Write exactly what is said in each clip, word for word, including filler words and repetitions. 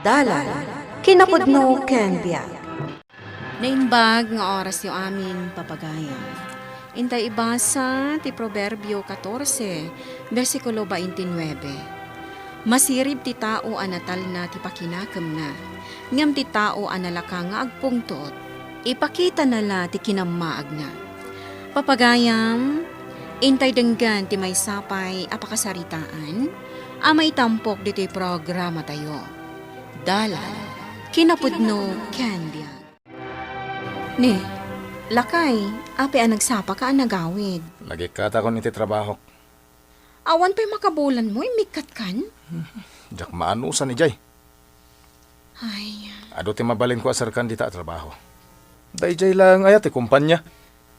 Dalan, kinapudno ken biag. Naimbag nga orasyo amin, papagayam. Intay ibasa ti Proverbio katorse, bersikulo twenty-nine. Masirib ti tao a natalna ti pakinakemna, ngem ti tao a nalaka nga agpungtot, ipakitana la ti kinammaagna. Papagayam, intay denggen ti maysa pay a pakasaritaan a maitampok ditoy programatayo. Dalan, kinapudno ken biag. Ni, lakay, apay a nagsapaka a nagawid? Nagikkatakon iti trabahok. Awan pay makabulanmo, immikkatkan? Diak maanusan idiay. Ay. Adu ti mabalinko a serkan dita a trabaho. Daydiay laeng aya ti kumpanya.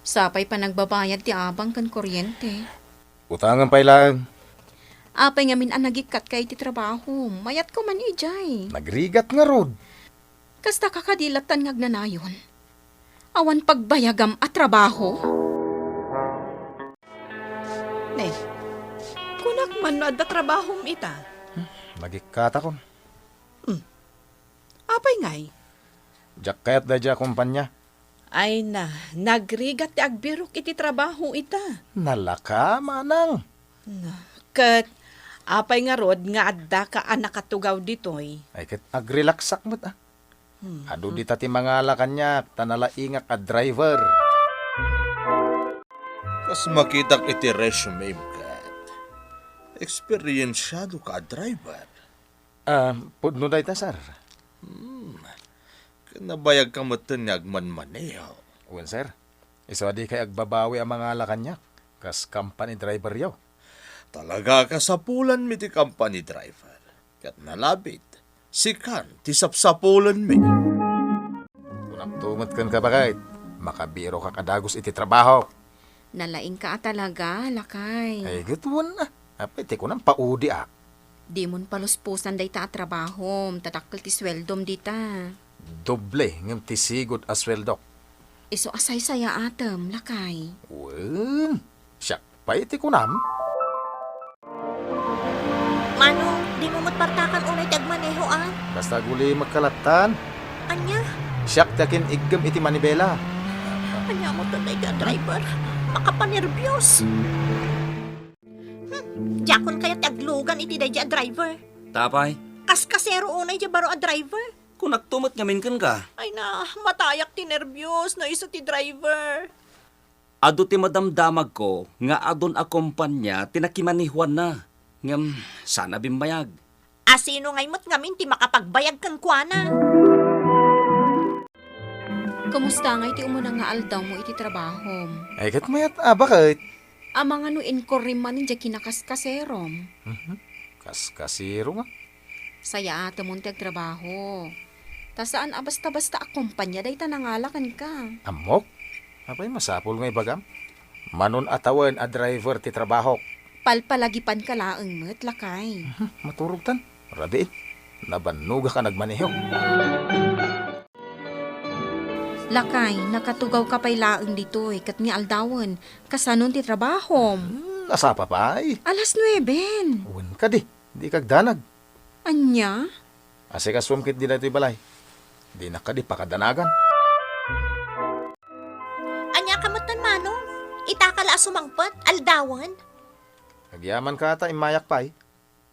Sapay panagbabayad ti abang ken kuryente. Utangen pay laeng. Apay ngamin a nagikkatka iti trabaho? Mayatko man idiay. Nagrigat ngarud. Kasta ka kadi lattan nga agnanayon? Awan pagbayagam a trabaho? Ne, kunak man no adda trabahom ita. Hmm, nagikkatakon. Hmm. Apay ngay? Diak kayat daydiay a kumpanya. Ay na, nagrigat ti agbirok iti trabaho ita. Nalaka, manang. Na, ket apay ngarud nga addaka a nakatugaw ditoy? Ay, ket agrelaksak met, a. Hmm. Adu dita ti mangala kaniak, ta nalaingak a driver. Kas makitak iti resume-m ket, eksperensiado ka a driver. Ah, pudno dayta, sir. Hmm. Ket nabayag ka metten nga agmanmaneho. Wen, sir. Isu a dikay agbabawi a mangala kaniak, kas company driver-yo. Talaga a kasapulanmi ti company driver. Ket nalabit, sikan ti sapsapulenmi. Kunakto met kenka, baket, makabirokak a dagus iti trabaho. Nalaingka a talaga, lakay. Ay, ket wen a. Apay ti kunam, paudiak. Dimon paluspusan dayta a trabahom, ta dakkel ti sueldom dita. Doble ngem ti sigud a sueldok. Isu a saysayaatem, lakay. Wen, siak pay ti kunam. Manong, dimo met partakan unay ti agmaneho, a? Basta agulimek ka lattan. Ania? Siak ti akin-iggem iti manibela. Ania met dayta a driver? Makapanerbios. Hmm, diakon kayat ti aglugan iti daydiay a driver. Apay? Kaskasero unay diay baro a driver. Kunakto met ngamin kenka. Ay na, matayak ti nerbios no isu ti driver. Adu ti madamdamagko nga adun a kompania ti nakimanehuanna. Ngem, saan a bimmayag. A sino ngay met ngamin ti makapagbayag kenkuana? Kumusta ngay ti umuna nga aldawmo iti trabahom? Ay, ket mayat a, baket. Amangan no inkurrim manen diay kinakaskaserom. Mhm. Kaskasero nga. Sayaatemon ti agtrabaho. Ta saan a basta-basta a kompania dayta nangala kenka. Ammok? Apay masapul nga ibagam? Manon a tawen a driver ti trabahok. Palpalagipanka laeng met, lakay. Mhm, maturogtan. Rabiin. Nabannogak a nagmaneho. Lakay, nakatugawka pay laeng ditoy, ket ni aldawen, kasanon ti trabahom? Hmm, nasapa pay. Alas nueben. Wen kadi, di kagdanag. Ania? Asikasuem ketdi daytoy balay. Dinak kadi pakadanagan. Ania ka metten, Manong? Itaka la a sumangpet, aldawen? Agyamanka ta immayak pay.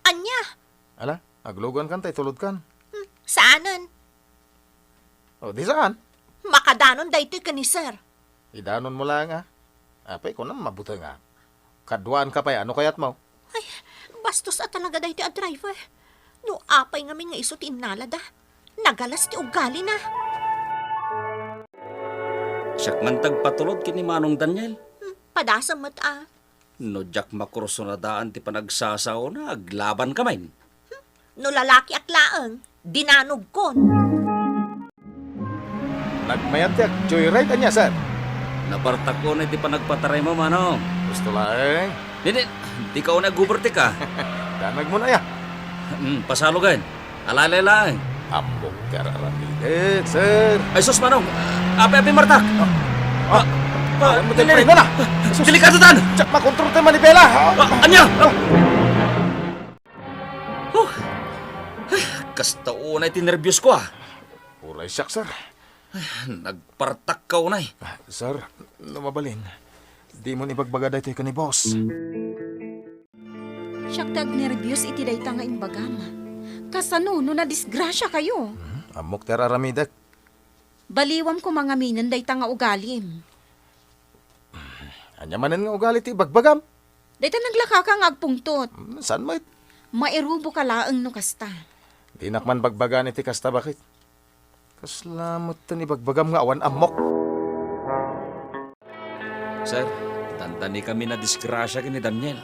Ania? Ala, aglugankan ta itulodkan. Hmm, saanen. O, di saan? Makadanon daytoy ken ni Sir. Idanonmo laeng a. Apay, kunam, mabuteng a. Kaduaanka pay, ano kayatmo? Ay, bastos a talaga daytoy a driver. No apay ngamin nga isu ti innalada, nagalas ti ugalina. Siak man ti agpatulod ken ni Manong Daniel. Hmm, padasem met a. No diak makursunadaan ti panagsasaona, aglabanka manen. No lalakiak laeng, dinanogkon. Nagmayat ti ag-joyride, ania, sir? Napartak unay ti panagpataraymo, Manong. Gusto laeng? Didi, dika unay ag-overtake, a. Danagmon aya. Hmm, pasalugen. Alalay laeng. Ammok ti ar-aramidek, sir. Ay, sus, Manong. Api-api, martak. Ah, ah, ah, awan mo tayo dili. Preno na. Sus. Delikado tan. Diak makontrol tayo manibela. Ah, ania? Ah. Huh. Ay, Kasta unay ti nerbios ko, ah. Uray siak, sir. Nagpartakka unay. Ah, sir, no mabalin, dimo ibagbaga daytoy ken ni boss. Siak ti agnerbios iti dayta nga imbagam. Kasano no nadisgrasiakayo? Hmm, ammok ti ar-aramidek. Baliwam koma ngaminen dayta nga ugalim. Ania manen nga ugali ti ibagbagam? Dayta naglakaka nga agpungtot. Hmm, saan met? Mairuboka laeng no kasta. Dinak man bagbagaan iti kasta, baket. Kasla met ti ibagbagam nga awan ammok. Sir, dandani kami nadisgrasia ken ni Daniel.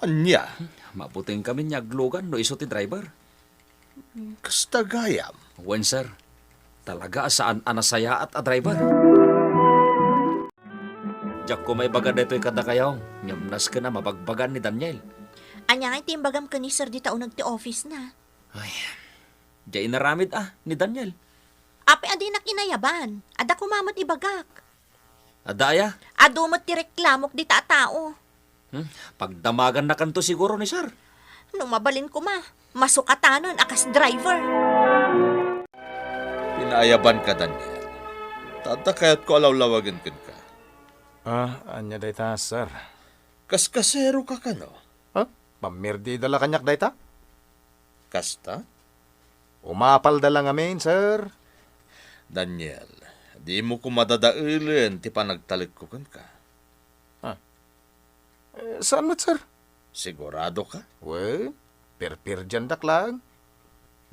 Ania? Mabuteng kami nga aglugan no isu ti driver. Kasta gayam? Wen, sir. Talaga a saan a nasayaat a driver. Diak koma ibaga daytoy kadakayo, ngem nasken a mabagbagaan ni Daniel. Ania ngay ti imbagam ken ni Sir dita uneg ti office na? Ay, diay inaramid a ni Daniel. Apay a dinak inayaban? Adda koma met ibagak. Adda aya? Adu met ti reklamok dita a tao. Hmm, pagdamagannakanto siguro ni Sir. No mabalin koma, masukatanen a kas driver. Pinaayabanka, Daniel. Ta adda kayatko a lawlawagen kenka. Ah, ania dayta, sir? Kaskaseroka kano? Ha? Pammirdida la kaniak dayta? Kasta? Umapalda la ngamin, sir. Daniel, dimo koma dadaelen ti panagtalekko kenka. Ah. Eh, saan met, sir? Siguradoka? Wen, pirpirdiandak laeng.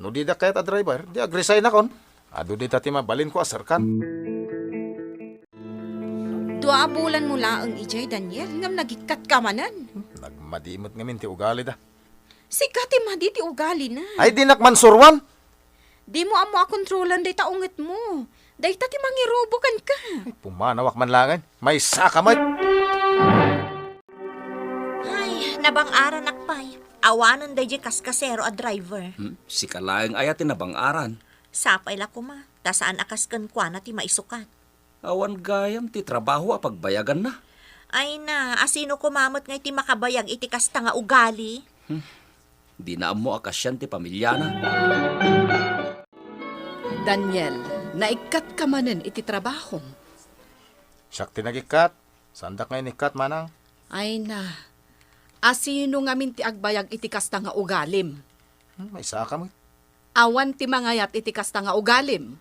No didak kayat a driver, di agresign akon. Adu dita ti mabalinko a serkan. Dua a bulanmo laeng idiay, Daniel, ngem nagikkatka manen. Nagmadi met ngamin ti ugalida. Sika ti madi ti ugalina. Ay, dinak man suruan. Dimo ammo a kontrolan dayta ungetmo. Dayta ti mangirubo kenka. Ay, pumanawak man laeng. Maysaka met. Ay, nabang-aranak pay. Awanen daydiay kaskasero a driver. Hmm? Sika laeng aya ti nabang-aran? Sapay la koma, ta saan a kas kenkuana ti maisukat. Awan gayam ti trabaho a pagbayaganna. Ay na, asino koma met ngay ti makabayag iti kasta nga ugali? Hmm. Dina ammo a kasian ti pamiliana. Daniel, naikkatka manen iti trabahom? Siak ti nagikkat. Saandak nga inikkat, manang? Ay na, asino ngamin ti agbayag iti kasta nga ugalim? Hmm, maysaka met. Awan ti mangayat iti kasta nga ugalim.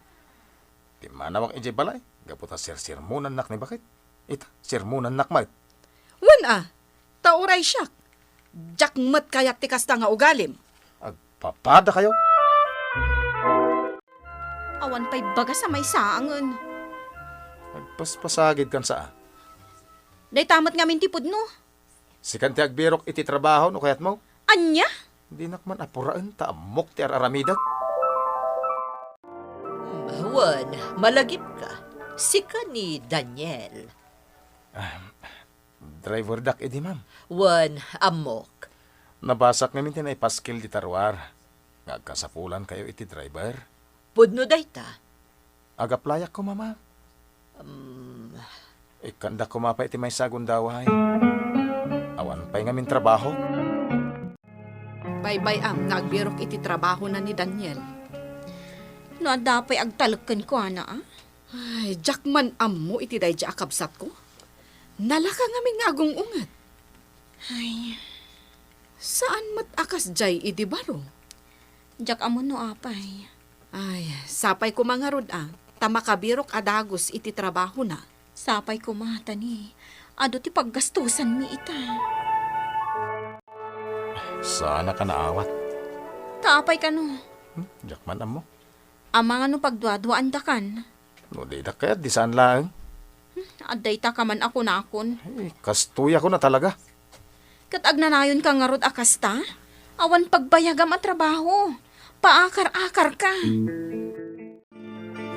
Pimmanawak idiay balay, gapu ta sirsermonannak ni baket. Ita, sermonannak met. Wen a, ta uray siak. Diak met kayat ti kasta nga ugalim. Agpapadakayo. Awan pay bagas a maisaangen. Agpaspasagidkan sa a. Dayta met ngamin ti pudno. Sikan ti agbirok iti trabaho no kayatmo? Ania? Dinak man apuraen ta ammok ti ar-aramidek. Wen, malagipka. Sika ni Daniel. Ah, driverdak idi, ma'am. Wen, ammok. Nabasak ngamin ti naipaskil dita ruar nga agkasapulankayo iti driver. Pudno dayta? Agaplayak koma, ma'am. Um. Ikkandak koma pay iti maysa a gundaway. Awan pay ngamin trabaho. Baybay-am nga agbirok iti trabahona ni Daniel. No adda pay agtalek kenkuana, a? Ay, diak man ammo iti daydiay a kabsatko. Nalaka ngamin nga agung-unget. Ay. Saan met a kasdiay idi baro? Diak ammo no apay. Ay, sapay koma ngarud a, ta makabirok a dagus iti trabahona. Sapay koma, ta ni, adu ti paggastosanmi ita. Saanak a naawat. Ta apay kano? Hmm, diak man ammo. Amangan no pagduaduaandakan. No didak kayat, di saan laeng. Hmm, adda ita ka man a kunakon. Ay, kastoy ako na talaga. Ket agnanayonka ngarud a kasta? Awan pagbayagam a trabaho. Paakar-akarka.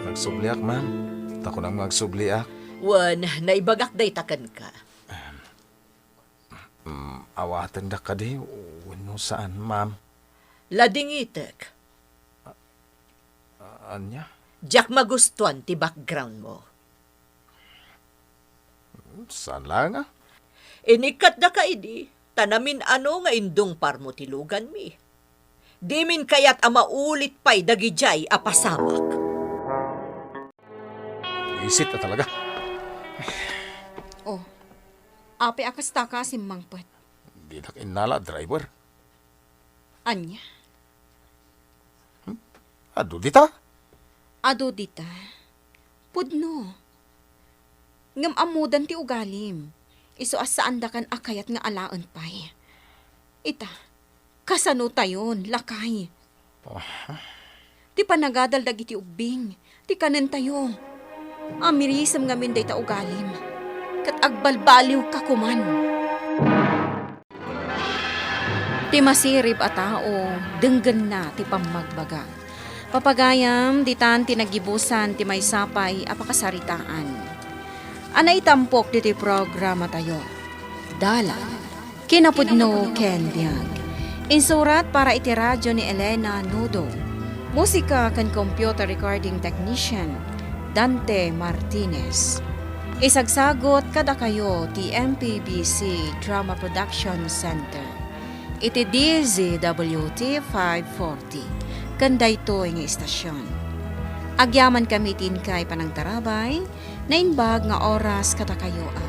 Nagsubliak, ma'am. Ta kunam nga agsubliak. Wen, naibagak dayta kenka. Mm, awatendak kadi wenno saan, ma'am? Ladingitek. A-, ania? Diak magustuan ti backgroundmo. Saan laeng a? Inikkatdaka idi, ta namin-ano nga indungparmo ti luganmi. Dimin kayat a maulit pay dagidiay a pasamak. Isit a talaga. Oh, apay a kasta ka simmangpet? Dinak innala, driver. Ania? Hmm? Adu dita? Adu dita? Pudno. Ngem ammodan ti ugalim. Isu a saandakan a kayat nga alaen pay. Ita, kasanotayon, lakay? Ah. Ti panagadal dagiti ubbing, ti kanentayo. Amirisem ngamin dayta ugalim, ket agbalbaliwka koman. Ti masirib a tao, denggenna ti pammagbaga. Papagayam, ditan ti naggibusan ti maysa pay a pakasaritaan a naitampok ditoy programatayo. Dalan, kinapudno ken biag. Insurat para iti radyo ni Elena Nudo. Musika ken computer recording technician, Dante Martinez. Isagsagot kadakayo ti M P B C Drama Production Center iti D Z W T five forty ken daytoy nga istasyon. Agyamankami ti inkay panangtarabay, naimbag nga oras kadakayo a